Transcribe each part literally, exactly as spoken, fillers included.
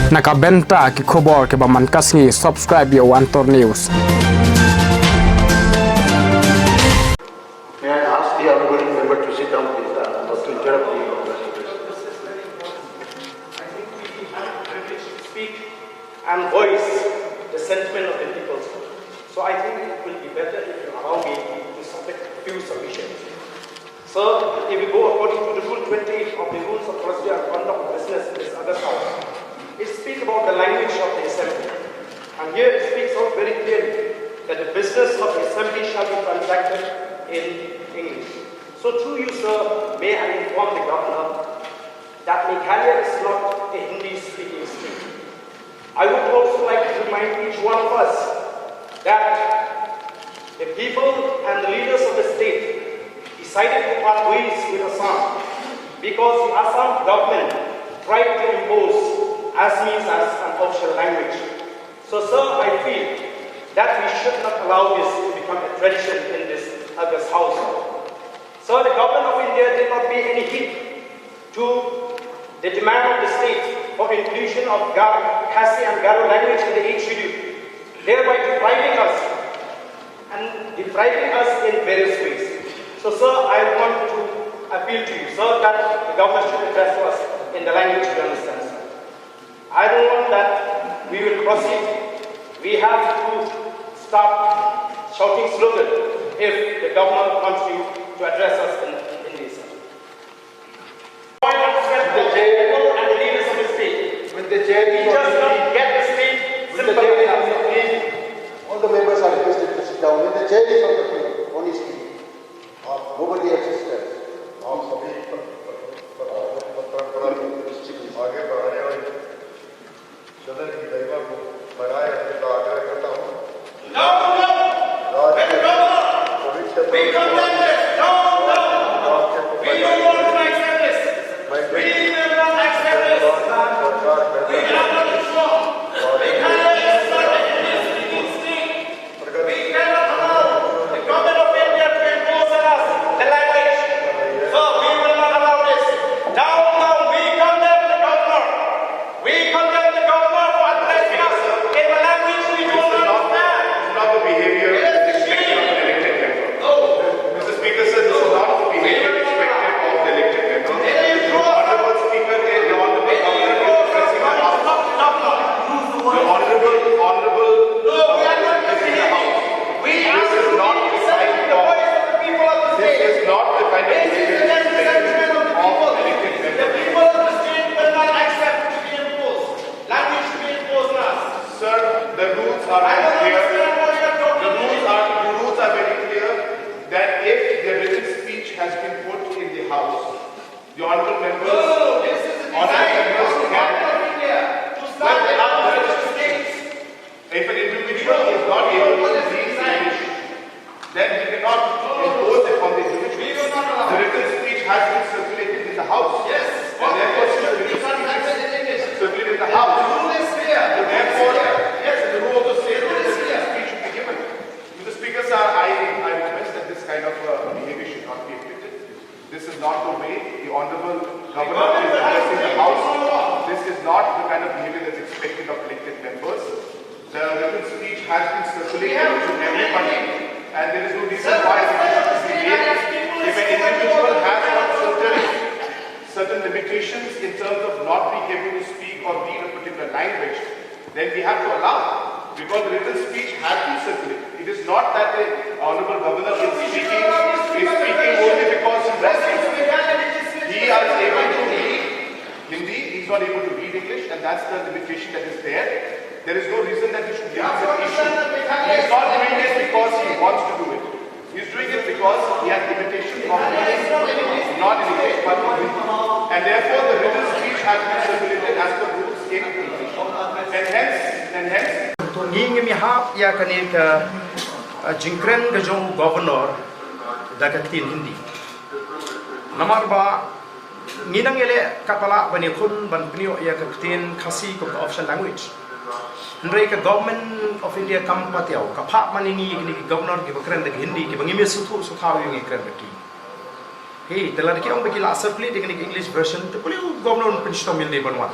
Na ka bynta ki khubor kiba man ka sngi, subscribe ïa u Antor News. May I ask the outgoing member to sit down, please, uh, not to interrupt the conversation. I think we have the privilege to speak and voice the sentiment of the people. So I think it will be better if you allow me to submit a few submissions. So if we go according to the Rule twenty of the Rules of Procedure and Conduct of Business in this August House, it speaks about the language of the assembly. And here it speaks out very clearly that the business of the assembly shall be transacted in English. So through you, sir, may I inform the governor that Meghalaya is not a Hindi-speaking state. I would also like to remind each one of us that the people and the leaders of the state decided to part ways with Assam because the Assam government tried to impose Assamese as an official language. So, sir, I feel that we should not allow this to become a tradition in this August House. Sir, the government of India did not pay any heed to the demand of the state for inclusion of Garo, Khasi and Garo language in the eighth schedule, thereby depriving us and depriving us in various ways. So, sir, I want to appeal to you, sir, that the government should address to us in the language we understand, sir. I don't want that we will proceed. We have to start shouting slogan if the government wants you to address us in Hindi, sir. Point of respect to the chair and the leaders of the state. With the chair We is on just his don't feet. get the state With the simple chair is as on that. his feet. All the members are requested to sit down. With the chair is on the feet, on his feet. Nobody else is there. आप सभी पर- पर- पर- पर- परंपरा को आगे बढ़ाने वाले सदन की गरिमा को बनाए रखने का आग्रह करता हूँ। No, no. राज Let के go. पवित्र We condemn this. No, no. राज के We don't want to accept this. We will not accept this. सरकार We बेहतर are not Islam. Meghalaya is not a English-speaking state. We cannot allow the government of India to impose on us the language. So we will not allow this. Down, down. We condemn the governor. We condemn the governor for addressing us in a language we do not understand. This is not the behavior expected of an elected member. Mister Speaker, sir, this is not the behavior expected of the elected member. The Honorable Speaker, eh, the Honorable Governor is addressing the House. The Honorable, Honorable Governor is in the House. This is not the kind of, this is not the kind of behavior expected of elected members. Sir, the rules are very clear. The rules are, the rules are very clear that if the written speech has been put in the House, the honorable members, honorable members can, well, they are the written speech. If an individual is not able to read English, then we cannot impose it on the individual. The written speech has been circulated in the House. And therefore, since the written speech is circulated in the House, therefore, yes, the rule also says that the written speech should be given. Mister Speaker, sir, I, I request that this kind of uh, behavior should not be repeated. This is not the way the Honorable Governor is addressing the House. This is not the kind of behavior that's expected of elected members. The written speech has been circulated to everybody, and there is no reason why it should be made. If an individual has got certain, certain limitations in terms of not being able to speak or read a particular language, then we have to allow, because the written speech has been circulated. It is not that the Honorable Governor is speaking, is speaking only because he wants to. He is able to read Hindi, he is not able to read English, and that's the limitation that is there. There is no reason that he should read the issue. He is not doing it because he wants to do it. He is doing it because he has limitations of not in English, but in Hindi. And therefore, the written speech has been circulated as per rules in English. And hence, and hence, To ngi ngim ïahap ïa kane ka, uh, jingkren ka jong u Governor da ka ktien Hindi. Namar ba ngi nang ïaleh katba lah ban ïakhun ban pynïoh ïa ka ktien Khasi kum ka official language. Hynrei ka Government of India kam patiaw, ka phah man ïa ngi kine ki Governor kiba kren da ka Hindi, kiba ngim ïa sngewthuh sngewthaw ïa ngi kren da ki. Hei, te lada ki ong ba ki la circulate ïa kane ka English version, te balei u Governor un pynshitom ïa lade ban wan?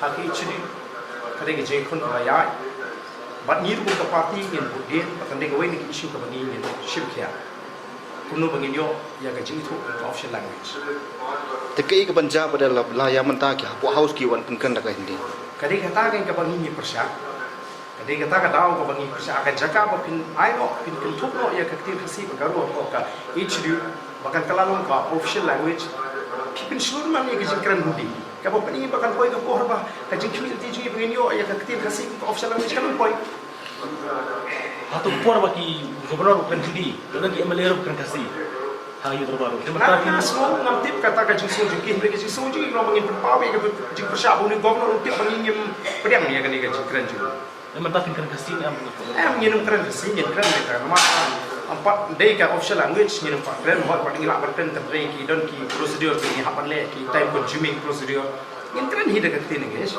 ha ka H D ka dei ka jingkhun kaba ïaid. Bad ngi ruh kum ka party ngin bud dien, bad kan dei kawei na ki issue kaba ngi ngin shim khia. Kumno ba ngin ïoh ïa ka jingithuh ka official language. Te kaei kaban jia ba da la, la ïa mynta ki hapoh House ki wan pynkren da ka Hindi? Ka dei kata ka kaba ngi ngi pyrshah. Ka dei kata ka daw kaba ngi pyrshah, ka jaka ba phin ai noh, phin kynthup noh ïa ka ktien Khasi bad Garo hapoh ka H D, ba kan kylla long ka official language. Phi pynshlur man ïa ka jingkren Hindi. Kaba pyni ba kan poi ka por ba ka jingkhmih lynti jong ngi ba ngin ïoh ïa ka ktien Khasi ka official language kan poi. Hato por ba ki governor u kren Hindi, lada ki M L A ruh u kren Khasi ha Youth Dorbar ruh? Te mynta ki, nga sngew ngam tip kata ka jingsngew jong ki, hynrei ka jingsngew jong ngi long ba ngin pynpaw ïa ka jingpyrshah ba u governor un tip ba ngi ngim pdiang ïa kane ka jingkren jong ngi. Te mynta phin kren Khasi ne em? Em, ngin ym kren Khasi, ngin kren beit namar ym pat dei ka official language, ngin ym pat kren, hooid wat ngi lah ban kren, hynrei ki don ki procedure ki ngi hap ban leh, ki time consuming procedure. Ngin kren hi da ka ktien English.